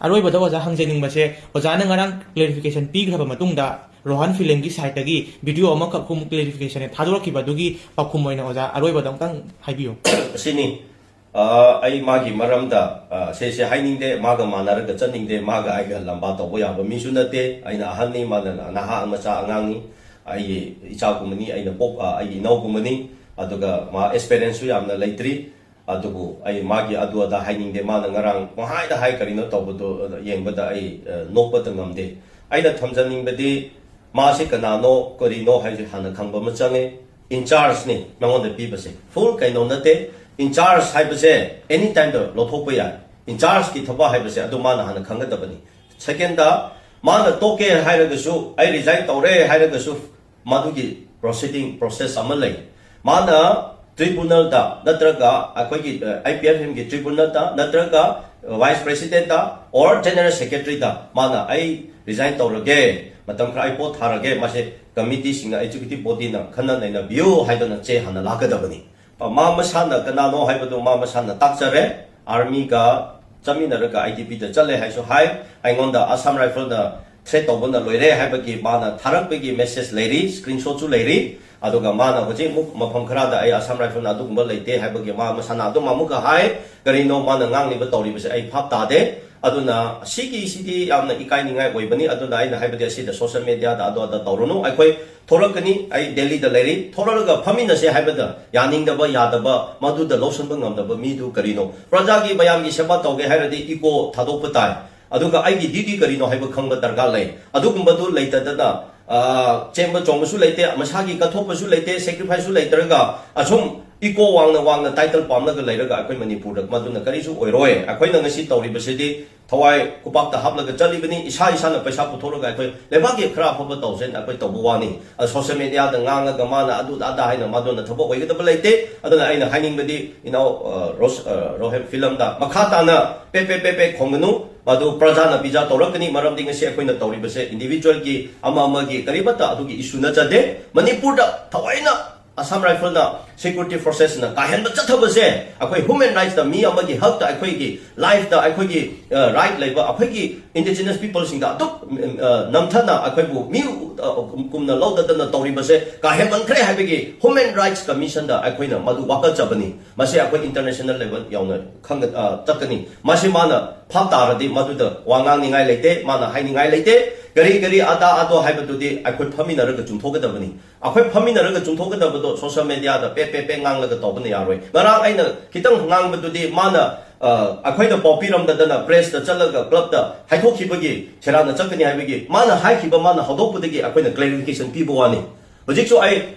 ꯑꯔꯣꯏꯕꯗ ꯑꯣꯖꯥ ꯍꯪꯖꯅꯤꯡꯕꯁꯦ, ꯑꯣꯖꯥꯅ ꯉꯔꯥꯡ clarification ꯄꯤꯈ꯭ꯔꯕ ꯃꯇꯨꯡꯗ ꯔꯣꯍꯟ ꯐꯤꯂꯝꯒꯤ ꯁꯥꯏꯠꯇꯒꯤ ꯚꯤꯗꯤꯑꯣ ꯑꯃꯈꯛ ꯈꯨꯝ ꯀ꯭ꯂꯦꯔꯤꯐꯤꯀꯦꯁꯟ ꯊꯥꯗꯣꯔꯛꯈꯤꯕ, ꯑꯗꯨꯒꯤ ꯄꯥꯎꯈꯨꯝ ꯑꯣꯏꯅ ꯑꯣꯖꯥ ꯑꯔꯣꯏꯕꯗ ꯑꯃꯨꯛꯇꯪ ꯍꯥꯏꯕꯤꯌꯨ꯫ ꯑꯁꯤꯅꯤ꯫ ꯑ, ꯑꯩ ꯃꯥꯒꯤ ꯃꯔꯝꯗ, ꯑ, ꯁꯦꯁꯦ ꯍꯥꯏꯅꯤꯡꯗꯦ, ꯃꯥꯒ ꯃꯥꯟꯅꯔꯒ ꯆꯠꯅꯤꯡꯗꯦ, ꯃꯥꯒ ꯑꯩꯒ ꯂꯝꯕꯥ ꯇꯧꯕ ꯌꯥꯕ ꯃꯤꯁꯨ ꯅꯠꯇꯦ꯫ ꯑꯩꯅ ꯑꯍꯟꯅꯤ, ꯃꯥꯅ ꯅꯍꯥ ꯃꯆꯥ ꯑꯉꯥꯡꯅꯤ꯫ ꯑꯩꯒꯤ ꯏꯆꯥꯒꯨꯝꯕꯅꯤ, ꯑꯩꯅ ꯄꯣꯛ-, ꯑ, ꯑꯩꯒꯤ ꯏꯅꯥꯎꯒꯨꯝꯕꯅꯤ꯫ ꯑꯗꯨꯒ ꯃꯥ ꯑꯦꯛꯁꯄꯤꯔꯤꯌꯦꯟꯁꯁꯨ ꯌꯥꯝꯅ ꯂꯩꯇ꯭ꯔꯤ꯫ ꯑꯗꯨꯕꯨ ꯑꯩ ꯃꯥꯒꯤ ꯑꯗꯨ ꯑꯗꯥ ꯍꯥꯏꯅꯤꯡꯗꯦ꯫ ꯃꯥꯅ ꯉꯔꯥꯡ ꯄꯪꯍꯥꯏꯗ ꯍꯥꯏ, ꯀꯔꯤꯅꯣ ꯇꯧꯕꯗꯣ ꯌꯦꯡꯕꯗ ꯑꯩ, ꯑ, ꯅꯣꯛꯄꯇ ꯉꯝꯗꯦ꯫ ꯑꯩꯅ ꯊꯝꯖꯅꯤꯡꯕꯗꯤ ꯃꯥꯁꯦ ꯀꯅꯥꯅꯣ, ꯀꯔꯤꯅꯣ ꯍꯥꯏꯁꯦ ꯍꯥꯟꯅ ꯈꯪꯕ ꯑꯃ ꯆꯪꯉꯦ꯫ ꯏꯟꯆꯥꯔꯖꯅꯤ ꯃꯉꯣꯟꯗ ꯄꯤꯕꯁꯦ꯫ ꯐꯨꯜ ꯀꯩꯅꯣ ꯅꯠꯇꯦ꯫ ꯏꯟꯆꯥꯔꯖ ꯍꯥꯏꯕꯁꯦ ꯑꯦꯅꯤ ꯇꯥꯏꯝꯗ ꯂꯧꯊꯣꯛꯄ ꯌꯥꯏ꯫ ꯏꯟꯆꯥꯔꯖꯀꯤ ꯊꯕꯛ ꯍꯥꯏꯕꯁꯦ ꯑꯗꯨ ꯃꯥꯅ ꯍꯥꯟꯅ ꯈꯪꯒꯗꯕꯅꯤ꯫ ꯁꯦꯀꯦꯟꯗ, ꯃꯥꯅ ꯇꯣꯛꯀꯦ ꯍꯥꯏꯔꯒꯁꯨ, ꯑꯩ ꯔꯤꯖꯥꯏꯟ ꯇꯧꯔꯦ ꯍꯥꯏꯔꯒꯁꯨ, ꯃꯗꯨꯒꯤ ꯄ꯭ꯔꯣꯁꯤꯗꯤꯡ ꯄ꯭ꯔꯣꯁꯦꯁ ꯑꯃ ꯂꯩ꯫ ꯃꯥꯅ ꯇ꯭ꯔꯤꯕꯨꯅꯦꯜꯗ ꯅꯠꯇ꯭ꯔꯒ ꯑꯩꯈꯣꯏꯒꯤ, ꯑ, ꯑꯥꯏ ꯄꯤ ꯑꯦꯐ ꯑꯦꯝꯒꯤ ꯇ꯭ꯔꯤꯕꯨꯅꯦꯜꯗ ꯅꯠꯇ꯭ꯔꯒ ꯚꯥꯏꯁ ꯄ꯭ꯔꯦꯁꯤꯗꯦꯟꯠꯇ or ꯖꯦꯅꯔꯦꯜ ꯁꯦꯀ꯭ꯔꯦꯇꯔꯤꯗ ꯃꯥꯅ, "ꯑꯩ ꯔꯤꯖꯥꯏꯟ ꯇꯧꯔꯒꯦ, ꯃꯇꯝ ꯈꯔ ꯑꯩ ꯄꯣꯠ ꯊꯥꯔꯒꯦ, ꯃꯁꯦ ꯀꯃꯤꯇꯤꯁꯤꯡꯅ, ꯑꯦꯛꯖꯤꯀ꯭ꯌꯨꯇꯤꯚ ꯕꯣꯗꯤꯅ ꯈꯟꯅ ꯅꯩꯅꯕꯤꯌꯨ" ꯍꯥꯏꯗꯅ ꯆꯦ ꯍꯥꯟꯅ ꯂꯥꯛꯀꯗꯕꯅꯤ꯫ ꯑ, ꯃꯥ ꯃꯁꯥꯅ ꯀꯅꯥꯅꯣ ꯍꯥꯏꯕꯗꯨ ꯃꯥ ꯃꯁꯥꯅ ꯇꯥꯛꯆꯔꯦ꯫ ꯑꯥꯔꯃꯤꯒ ꯆꯠꯃꯤꯟꯅꯔꯒ ꯑꯥꯏ ꯇꯤ ꯄꯤꯗ ꯆꯠꯂꯦ ꯍꯥꯏꯁꯨ ꯍꯥꯏ꯫ ꯑꯩꯉꯣꯟꯗ ꯑꯁꯥꯝ ꯔꯥꯏꯐꯜꯅ ꯊ꯭ꯔꯦꯠ ꯇꯧꯕꯅ ꯂꯣꯏꯔꯦ ꯍꯥꯏꯕꯒꯤ ꯃꯥꯅ ꯊꯥꯔꯛꯄꯒꯤ ꯃꯦꯁꯦꯖ ꯂꯩꯔꯤ, ꯁ꯭ꯀ꯭ꯔꯤꯟꯁꯣꯠꯁꯨ ꯂꯩꯔꯤ꯫ ꯑꯗꯨꯒ ꯃꯥꯅ ꯍꯧꯖꯤꯛ ꯑꯃꯨꯛ ꯃꯐꯝ ꯈꯔꯗ ꯑꯩ ꯑꯁꯥꯝ ꯔꯥꯏꯐꯜꯅ ꯑꯗꯨꯒꯨꯝꯕ ꯂꯩꯇꯦ ꯍꯥꯏꯕꯒꯤ ꯃꯥ ꯃꯁꯥꯅ ꯑꯗꯨꯝ ꯑꯃꯨꯛꯀ ꯍꯥꯏ꯫ ꯀꯔꯤꯅꯣ ꯃꯥꯅ ꯉꯥꯡꯂꯤꯕ ꯇꯧꯔꯤꯕꯁꯦ ꯑꯩ ꯚꯥꯞ ꯇꯥꯗꯦ꯫ ꯑꯗꯨꯅ ꯁꯤꯒꯤꯁꯤꯗꯤ ꯌꯥꯝꯅ ꯏꯀꯥꯏꯅꯤꯡꯉꯥꯏ ꯑꯣꯏꯕꯅꯤ꯫ ꯑꯗꯨꯅ ꯑꯩꯅ ꯍꯥꯏꯕꯗꯤ ꯑꯁꯤꯗ ꯁꯣꯁꯤꯌꯦꯜ ꯃꯦꯗꯤꯌꯥꯗ ꯑꯗꯨ ꯑꯗꯥ ꯇꯧꯔꯨꯅꯨ꯫ ꯑꯩꯈꯣꯏ ꯊꯣꯔꯛꯀꯅꯤ, ꯑꯩ ꯗꯦꯜꯂꯤꯗ ꯂꯩꯔꯤ, ꯊꯣꯔꯛꯂꯒ ꯐꯝꯃꯤꯟꯅꯁꯦ ꯍꯥꯏꯕꯗ ꯌꯥꯅꯤꯡꯗꯕ, ꯌꯥꯗꯕ, ꯃꯗꯨꯗ ꯂꯧꯁꯤꯟꯕ ꯉꯝꯗꯕ ꯃꯤꯗꯨ ꯀꯔꯤꯅꯣ? ꯄ꯭ꯔꯖꯥꯒꯤ ꯃꯌꯥꯝꯒꯤ ꯁꯦꯕꯥ ꯇꯧꯒꯦ ꯍꯥꯏꯔꯗꯤ ꯏꯒꯣ ꯊꯥꯗꯣꯛꯄ ꯇꯥꯏ꯫ ꯑꯗꯨꯒ ꯑꯩꯒꯤ ꯗ꯭ꯌꯨꯇꯤ ꯀꯔꯤꯅꯣ ꯍꯥꯏꯕ ꯈꯪꯕ ꯗꯔꯀꯥꯔ ꯂꯩ꯫ ꯑꯗꯨꯒꯨꯝꯕꯗꯨ ꯂꯩꯇꯗꯅ, ꯑ, ꯆꯦꯟꯕ ꯆꯣꯡꯕꯁꯨ ꯂꯩꯇꯦ, ꯃꯁꯥꯒꯤ ꯀꯠꯊꯣꯛꯄꯁꯨ ꯂꯩꯇꯦ, ꯁꯦꯀ꯭ꯔꯤꯐꯥꯏꯁꯁꯨ ꯂꯩꯇ꯭ꯔꯒ ꯑꯁꯨꯝ ꯏꯒꯣ ꯋꯥꯡꯅ ꯋꯥꯡꯅ ꯇꯥꯏꯇꯜ ꯄꯥꯝꯂꯒ ꯂꯩꯔꯒ ꯑꯩꯈꯣꯏ ꯃꯅꯤꯄꯨꯔꯗ ꯃꯗꯨꯅ ꯀꯔꯤꯁꯨ ꯑꯣꯏꯔꯣꯏ꯫ ꯑꯩꯈꯣꯏꯅ ꯉꯁꯤ ꯇꯧꯔꯤꯕꯁꯤꯗꯤ ꯊꯋꯥꯏ ꯈꯨꯄꯥꯛꯇ ꯍꯥꯞꯂꯒ ꯆꯠꯂꯤꯕꯅꯤ꯫ ꯏꯁꯥ ꯏꯁꯥꯅ ꯄꯩꯁꯥ ꯄꯨꯊꯣꯛꯂꯒ ꯑꯩꯈꯣꯏ ꯂꯩꯕꯥꯛꯀꯤ ꯈꯔ ꯑꯐꯕ ꯇꯧꯁꯦꯅ ꯑꯩꯈꯣꯏ ꯇꯧꯕ ꯋꯥꯅꯤ꯫ ꯑꯗ ꯁꯣꯁꯤꯌꯦꯜ ꯃꯦꯗꯤꯌꯥꯗ ꯉꯥꯡꯉꯒ ꯃꯥꯅ ꯑꯗꯨ ꯑꯗꯥ ꯍꯥꯏꯅ ꯃꯗꯨꯅ ꯊꯕꯛ ꯑꯣꯏꯒꯗꯕ ꯂꯩꯇꯦ꯫ ꯑꯗꯨꯅ ꯑꯩꯅ ꯍꯥꯏꯅꯤꯡꯕꯗꯤ ꯏꯅꯥꯎ, ꯑ, ꯔꯣꯁ-, ꯑ, ꯔꯣꯍꯦꯟ ꯐꯤꯂꯝꯗ ꯃꯈꯥ ꯇꯥꯅ ꯄꯦ ꯄꯦ ꯄꯦ ꯄꯦ ꯈꯣꯡꯒꯅꯨ꯫ ꯃꯗꯨ ꯄ꯭ꯔꯖꯥꯅ ꯕꯤꯖꯥ ꯇꯧꯔꯛꯀꯅꯤ꯫ ꯃꯔꯝꯗꯤ ꯉꯁꯤ ꯑꯩꯈꯣꯏꯅ ꯇꯧꯔꯤꯕꯁꯦ ꯏꯟꯗꯤꯚꯤꯖꯨꯋꯦꯜꯒꯤ ꯑꯃ ꯑꯃꯒꯤ ꯀꯔꯤꯃꯠꯇ ꯑꯗꯨꯒꯤ ꯏꯁꯨ ꯅꯠꯆꯗꯦ꯫ ꯃꯅꯤꯄꯨꯔꯗ ꯊꯑꯣꯏꯅ Assam Rifle ꯅ security forces ꯅ ꯀꯥꯍꯦꯟꯕ ꯆꯠꯊꯕꯁꯦ ꯑꯩꯈꯣꯏ human rights ꯇ, ꯃꯤ ꯑꯃꯒꯤ ꯍꯛꯇ, ꯑꯩꯈꯣꯏꯒꯤ life ꯇ, ꯑꯩꯈꯣꯏꯒꯤ right ꯂꯩꯕ ꯑꯩꯈꯣꯏꯒꯤ indigenous people ꯁꯤꯡꯗ ꯑꯗꯨꯛ ꯅꯝꯊꯅ ꯑꯩꯈꯣꯏꯕꯨ ꯃꯤ ꯀꯨꯝꯅ ꯂꯧꯗꯗꯅ ꯇꯧꯔꯤꯕꯁꯦ ꯀꯥꯍꯦꯟꯃꯟꯈ꯭ꯔꯦ ꯍꯥꯏꯕꯒꯤ Human Rights Commission ꯗ ꯑꯩꯈꯣꯏꯅ ꯃꯗꯨ ꯋꯥꯀꯠꯆꯕꯅꯤ꯫ ꯃꯁꯤ ꯑꯩꯈꯣꯏ international level ꯌꯥꯎꯅ ꯆꯠꯀꯅꯤ꯫ ꯃꯁꯤ ꯃꯥꯅ ꯐꯥꯞ ꯇꯥꯔꯗꯤ ꯃꯗꯨꯗ ꯋꯥ ꯉꯥꯡꯅꯤꯡꯉꯥꯏ ꯂꯩꯇꯦ, ꯃꯥꯅ ꯍꯥꯏꯅꯤꯡꯉꯥꯏ ꯂꯩꯇꯦ꯫ ꯀꯔꯤ ꯀꯔꯤ ꯑꯗꯥ ꯑꯗꯣ ꯍꯥꯏꯕꯗꯨꯗꯤ ꯑꯩꯈꯣꯏ ꯐꯝꯃꯤꯟꯅꯔꯒ ꯆꯨꯝꯊꯣꯛꯀꯗꯕꯅꯤ꯫ ꯑꯩꯈꯣꯏ ꯐꯝꯃꯤꯟꯅꯔꯒ ꯆꯨꯝꯊꯣꯛꯀꯗꯕꯗꯣ social media ꯗ ꯄꯦ ꯄꯦ ꯄꯦ ꯉꯥꯡꯂꯒ ꯇꯧꯕꯅ ꯌꯥꯔꯣꯏ꯫ ꯉꯔꯥꯡ ꯑꯩꯅ ꯈꯤꯇꯪ ꯉꯥꯡꯕꯗꯨꯗꯤ ꯃꯥꯅ ꯑꯩꯈꯣꯏꯅ ꯄꯥꯎ ꯄꯤꯔꯝꯗꯗꯅ press ꯇ ꯆꯠꯂꯒ club ꯇ ꯍꯥꯏꯊꯣꯛꯈꯤꯕꯒꯤ ꯁꯦꯔꯥꯟꯅ ꯆꯠꯀꯅꯤ ꯍꯥꯏꯕꯒꯤ ꯃꯥꯅ ꯍꯥꯏꯈꯤꯕ, ꯃꯥꯅ ꯍꯧꯗꯣꯛꯄꯗꯒꯤ ꯑꯩꯈꯣꯏꯅ clarification ꯄꯤꯕ ꯋꯥꯅꯤ꯫ ꯍꯧꯖꯤꯛꯁꯨ ꯑꯩ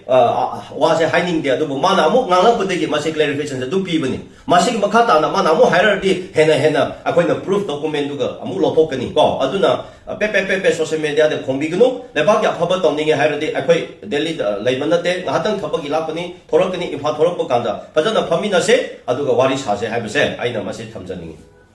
ꯋꯥꯁꯦ ꯍꯥꯏꯅꯤꯡꯗꯦ, ꯑꯗꯨꯕꯨ ꯃꯥꯅ ꯑꯃꯨꯛ ꯉꯥꯡꯂꯛꯄꯗꯒꯤ ꯃꯁꯤ clarification ꯁꯦ ꯑꯗꯨꯝ ꯄꯤꯕꯅꯤ꯫ ꯃꯁꯤꯒꯤ ꯃꯈꯥ ꯇꯥꯅ ꯃꯥꯅ ꯑꯃꯨꯛ ꯍꯥꯏꯔꯛꯑꯗꯤ ꯍꯦꯟꯅ ꯍꯦꯟꯅ ꯑꯩꯈꯣꯏꯅ proof document ꯗꯨꯒ ꯑꯃꯨꯛ ꯂꯧꯊꯣꯛꯀꯅꯤ ꯀꯣ꯫ ꯑꯗꯨꯅ ꯄꯦ ꯄꯦ ꯄꯦ ꯄꯦ social media ꯗ ꯈꯣꯡꯕꯤꯒꯅꯨ꯫ ꯂꯩꯕꯥꯛꯀꯤ ꯑꯐꯕ ꯇꯧꯅꯤꯡꯉꯦ ꯍꯥꯏꯔꯗꯤ ꯑꯩꯈꯣꯏ ꯗꯦꯜꯂꯤꯗ ꯂꯩꯕ ꯅꯠꯇꯦ, ꯉꯥꯏꯍꯥꯛꯇꯪ ꯊꯕꯛꯀꯤ ꯂꯥꯛꯄꯅꯤ, ꯊꯣꯔꯛꯀꯅꯤ꯫ ꯏꯝꯐꯥꯜ ꯊꯣꯔꯛꯄ ꯀꯥꯟꯗ ꯐꯖꯅ ꯐꯝꯃꯤꯟꯅꯁꯦ, ꯑꯗꯨꯒ ꯋꯥꯔꯤ ꯁꯥꯁꯦ ꯍꯥꯏꯕꯁꯦ ꯑꯩꯅ ꯃꯁꯤ ꯊꯝꯖꯅꯤꯡꯉꯤ꯫